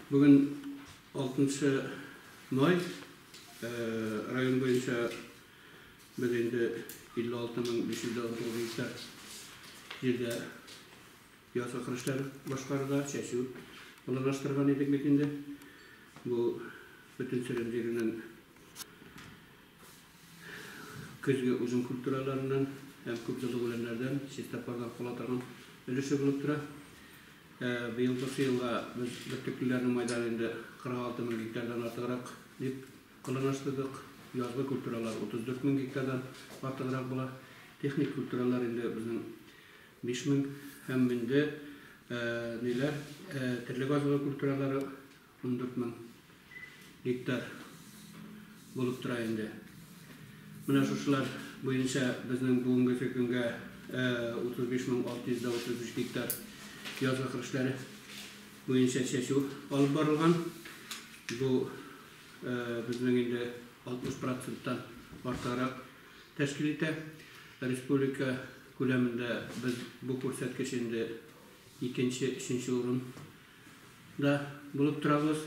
Бүген 6 май, район буенча без инде 56 519 гектар җирдә язгы кыр эшләре башкарырга, чәчү планлаштырган идек бит инде. Бу бөтен сөрем җиренең көзге уҗым культураларыннан һәм күп еллык үләннәрдән чиста пардан кала торган өлеше булып тора. Быелгысы елга без бөртеклеләрнең мәйданы инде 46 мең гектардан артыграк дип планлаштырдык. Язгы культуралар 34 мең гектардан артыграк була. Техник культуралар инде безнең 5 мең һәм инде ниләр, терлек азыгы культуралары 14 мең гектар булып тора инде. Менә шушылар буенча безнең бүгенге көнгә 35 633 гектар язгы кыр эшләре буенча чәчү алып барылган. Бу безнең инде 60 проценттан артыграк тәшкил итә. Республика күләмендә без бу күрсәткеч инде икенче, өченче урын да булып торабыз.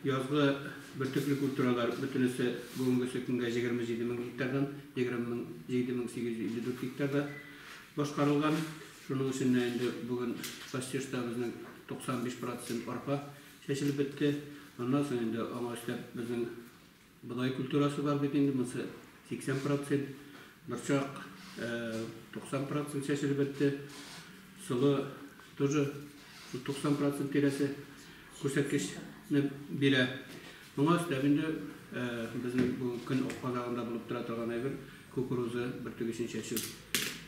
Язгы бөртекле культуралар бөтенесе бүгенге көнгә 27 мең гектардан 27 854 гектарда башкарылган. Шуның эчендә инде бүген пастижда безнең 95% арпа чәчелеп бетте. Аннан соң инде аңа өстәп безнең бодай культурасы бар бит инде, монысы 80%, борчак 90% чәчелеп бетте. Солы тоже 90% тирәсе күрсәткечне бирә. Моңа өстәп инде безнең бу көн азагында булып тора торган әйбер кукуруза бөртеге өчен чәчү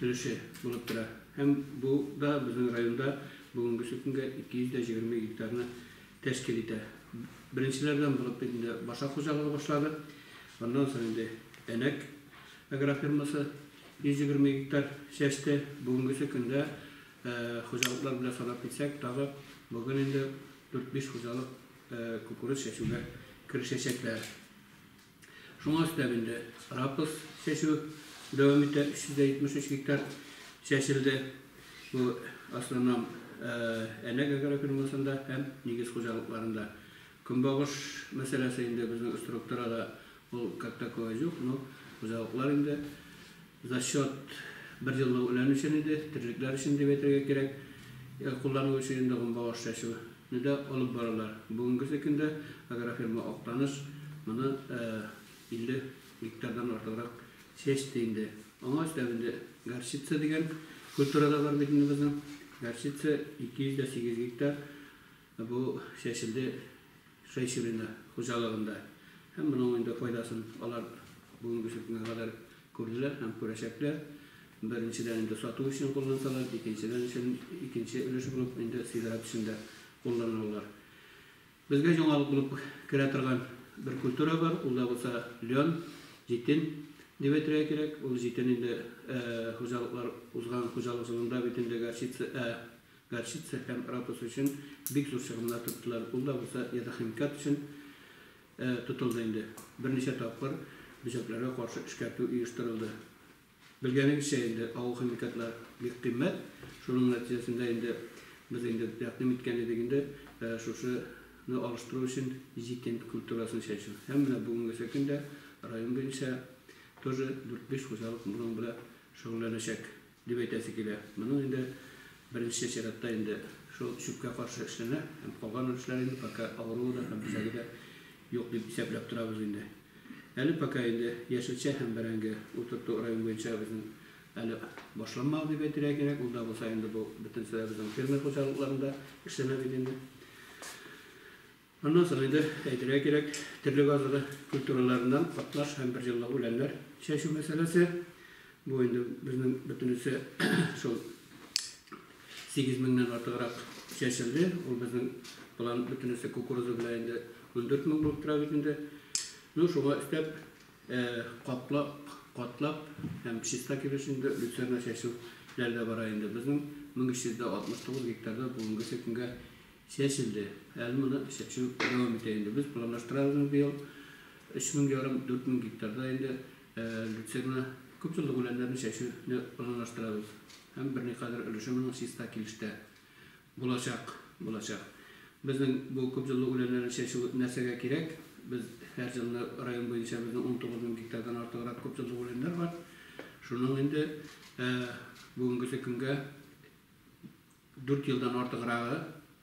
өлеше булып тора. Һәм бу да безнең районда бүгенге көнгә 220 гектарны тәшкил итә. Беренчеләрдән булып инде Башак хуҗалыгы башлады. Аннан соң инде Әнәк агрофирмасы 120 гектар чәчте. Бүгенге көндә хуҗалыклар белән санап китсәк, тагы бүген инде 4-5 хуҗалык кукуруз чәчүгә керешәчәкләр. Шуңа өстәп инде рапс чәчү дәвам итә, 373 гектар чәчелде. Бу основном Әнәк агрофирмасында һәм нигез хуҗалыкларында. Көнбагыш мәсьәләсе инде безнең структурада ул как таковой юк, но хуҗалыклар инде за счет бер еллык үлән өчен инде, терлекләр өчен дип әйтергә кирәк, куллану өчен инде көнбагыш чәчүне дә алып баралар. Бүгенге көндә агрофирма Актаныш моны 50 гектардан артыграк чәчте инде. Аңа өстәп инде горчица дигән культура да бар бит инде безнең. Горчица 208 гектар бу чәчелде Шәйширина хуҗалыгында. Һәм моның инде файдасын алар бүгенге көнгә кадәр күрделәр һәм күрәчәкләр. Беренчедән инде сату өчен куллансалар, икенчедән өчен икенче өлеш булып инде сидерат өчен дә кулланалар. Безгә яңалык булып керә торган бер культура бар, ул да булса лен, җитен дип әйтергә кирәк. Ул җитен инде хуҗалыклар узган хуҗалык елында бит инде горчица һәм рапс өчен бик зур чыгымнар тоттылар. Ул да булса ядохимикат өчен тотылды инде. Берничә тапкыр бөҗәкләргә каршы эшкәртү оештырылды. Белгәнегезчә инде авыл химикатлар бик кыйммәт. Шуның нәтиҗәсендә инде без инде тәкъдим иткән идек инде шушыны алыштыру өчен җитен культурасын чәчү. Һәм менә бүгенге көндә район буенча тоже 4-5 хуҗалык моның белән шөгыльләнәчәк дип әйтәсе килә. Моның инде беренче чиратта инде шул чүпкә каршы эшләнә һәм калган өлешләр инде пока авыруы да һәм бөҗәге дә юк дип исәпләп торабыз инде. Әле пока инде яшелчә һәм бәрәңге утырту район буенча безнең әле башланмады дип әйтергә кирәк. Ул да булса инде бу бөтенесе дә безнең фермер хуҗалыкларында эшләнә бит инде. Аннан соң инде әйтергә кирәк, терлек азыгы культураларыннан катнаш һәм бер еллык үләннәр чәчү мәсьәләсе. Бу инде безнең бөтенесе шул 8 меңнән артыграк чәчелде. Ул безнең план бөтенесе кукуруза белән инде 14 мең булып тора бит инде. Ну, шуңа өстәп каплап, катлап һәм чиста килеш инде люцерна чәчүләр дә бара инде. Безнең 1369 гектарда бүгенге көнгә чәчелде. Әле моны чәчү дәвам итә инде. Без планлаштырабыз быел 3,5 4000 гектарда инде люцерна күп еллык үләннәрне чәчүне планлаштырабыз. Һәм берникадәр өлеше моның чиста килештә булачак. булачак. Безнең бу күпьеллык үләннәрне чәчү нәрсәгә кирәк? Без һәр елны район буенча безнең 19 мең гектардан артыграк күпьеллык үләннәр бар. Шуның инде бүгенгесе көнгә 4 елдан артыграгы,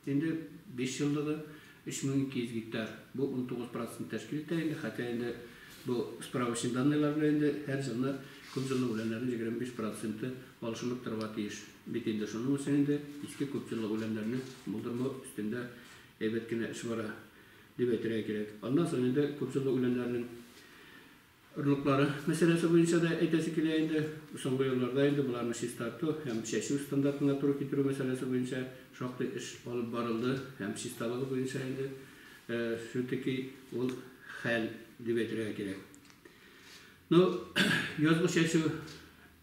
инде 5 еллыгы 3200 гектар. Бу 19% тәшкил итә инде, хотя инде бу справочный данныйлар белән инде һәр елны күпьеллык үләннәрнең 25% алышынып торырга тиеш. Бит инде шуның өчен инде иске күпьеллык үләннәрне булдырмау өстендә әйбәт кенә эш бара дип әйтергә кирәк. Аннан соң инде күпьеллык үләннәрнең орлыклары мәсьәләсе буенча да әйтәсе килә инде. Соңгы елларда инде боларны чистарту һәм чәчү стандартына туры китерү мәсьәләсе буенча шактый эш алып барылды һәм чисталыгы буенча инде все-таки ул хәл дип әйтергә кирәк. Ну, язгы чәчү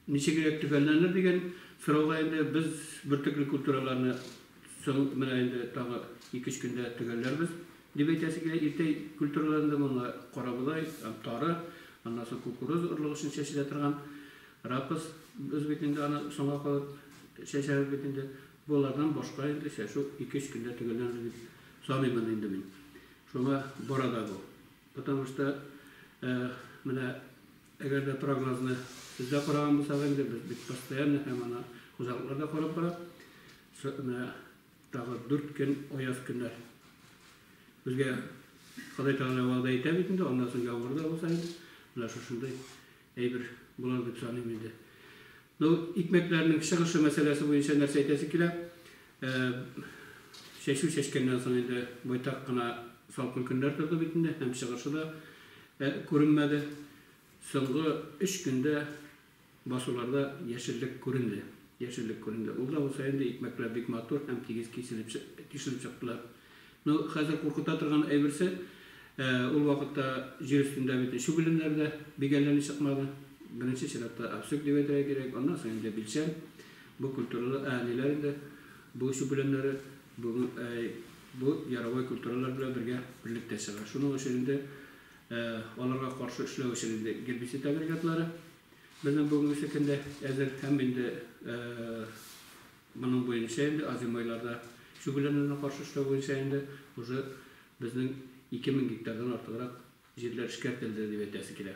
ничегрәк төгәлләнер дигән сорауга инде без бөртекле культураларны соң менә инде тагы 2-3 көндә төгәлләрбез дип әйтәсе килә. Иртә культураларында моңа карабодай, тары, аннан соң кукуруз орлыгы өчен чәчелә торган рапс, без бит инде аны соңга калып чәчәбез бит инде. Булардан башка инде чәчү 2-3 көндә төгәлләнер дип саныймын инде мин. Шуңа бара да бу. Потому что менә әгәр дә прогнозны без дә караган булсак инде, без бит постоянно һәм аны хуҗалыклар да карап бара. Менә тагы 4 көн аяз көннәр. Безгә Ходай Тәгалә вәгъдә итә бит инде, аннан соң яңгыр да булса инде, менә шушындый әйбер булар дип саныйм инде. Ну, икмәкләрнең чыгышы мәсьәләсе буенча нәрсә әйтәсе килә? Чәчү чәчкәннән соң инде байтак кына салкын көннәр торды бит инде, һәм чыгышы да күренмәде. Соңгы 3 көндә басуларда яшеллек күренде. Яшеллек күренде. Ул да булса инде икмәкләр бик матур һәм тигез киселеп тишелеп чыктылар. Ну, хәзер куркыта торган әйберсе, ул вакытта җир өстендә бит чүп үләннәр дә бик әллә ни чыкмады. Беренче чиратта овсюг дип әйтергә кирәк, аннан соң инде билчән. Бу культуралар, ниләр инде, бу чүп үләннәре бүген бу яровой культуралар белән бергә берлектә чыга. Шуның өчен инде аларга каршы эшләү өчен инде гербицид агрегатлары безнең бүгенге көндә әзер һәм инде моның буенча инде озимойларда чүп үләннәренә каршы эшләү буенча инде уже безнең 2000 гектардан артыграк җирләр эшкәртелде дип әйтәсе килә.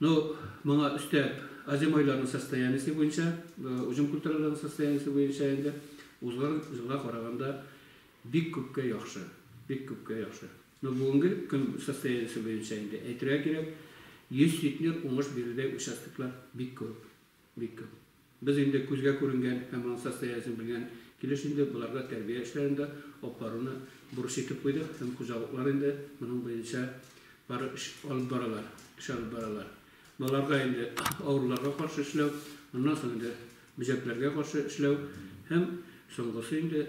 Ну, моңа өстәп озимойларның состояниесе буенча, уҗым культураларының состояниесе буенча инде узган елга караганда бик күпкә яхшы, бик күпкә яхшы. Но бүгенге көн состояниесе буенча инде әйтергә кирәк, 100 центнер уңыш бирердәй участоклар бик күп, бик күп. Без инде күзгә күренгән һәм аның состояниесен белгән килеш инде буларга тәрбия эшләрен дә алып баруны бурыч итеп куйдык һәм хуҗалыклар инде моның буенча бары эш алып баралар, эш алып баралар. Баларга инде авыруларга каршы эшләү, аннан соң инде бөҗәкләргә каршы эшләү һәм соңгысы инде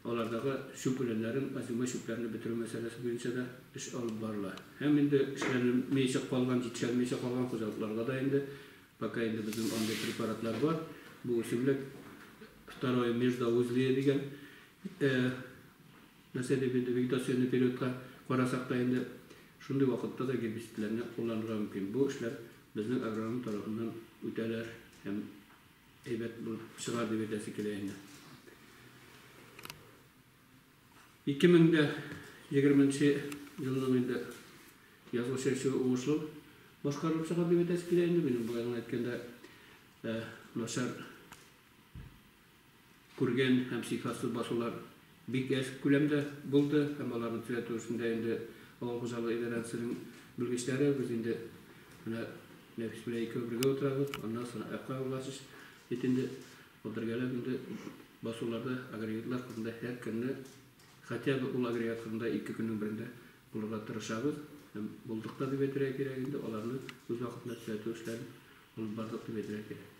алардагы чүп үләннәрен, озимой чүпләрне бетерү мәсьәләсе буенча да эш алып барыла. Һәм инде эшләнмәйчә калган, җитешәлмәйчә калган хуҗалыкларга да инде пока инде безнең андый препаратлар бар. Бу үсемлек второе междоузлие дигән нәрсә дип инде вегетационный периодка карасак та инде шундый вакытта да гербицидләрне кулланырга мөмкин. Бу эшләр безнең агроном тарафыннан үтәләр һәм әйбәт булып чыгар дип әйтәсе килә инде. 2020 елның инде язгы чәчү уңышлы башкарылып чыгар дип әйтәсе килә инде. Минем болай гына әйткәндә, начар күргән һәм сыйфатсыз басулар бик әз күләмдә булды һәм аларны төзәтү эшендә инде авыл хуҗалыгы идарәсенең белгечләре без инде менә Нәфис белән икәү бергә утырабыз. Аннан соң Әфкай Власович бит инде бергәләп инде басуларда агрегатлар кырында һәр көнне хотя бы ул агрегат кырында 2 көннең берендә булырга тырышабыз. Һәм булдык та дип әйтергә кирәк инде, аларны үз вакытында төзәтү эшләрен алып бардык дип әйтергә кирәк.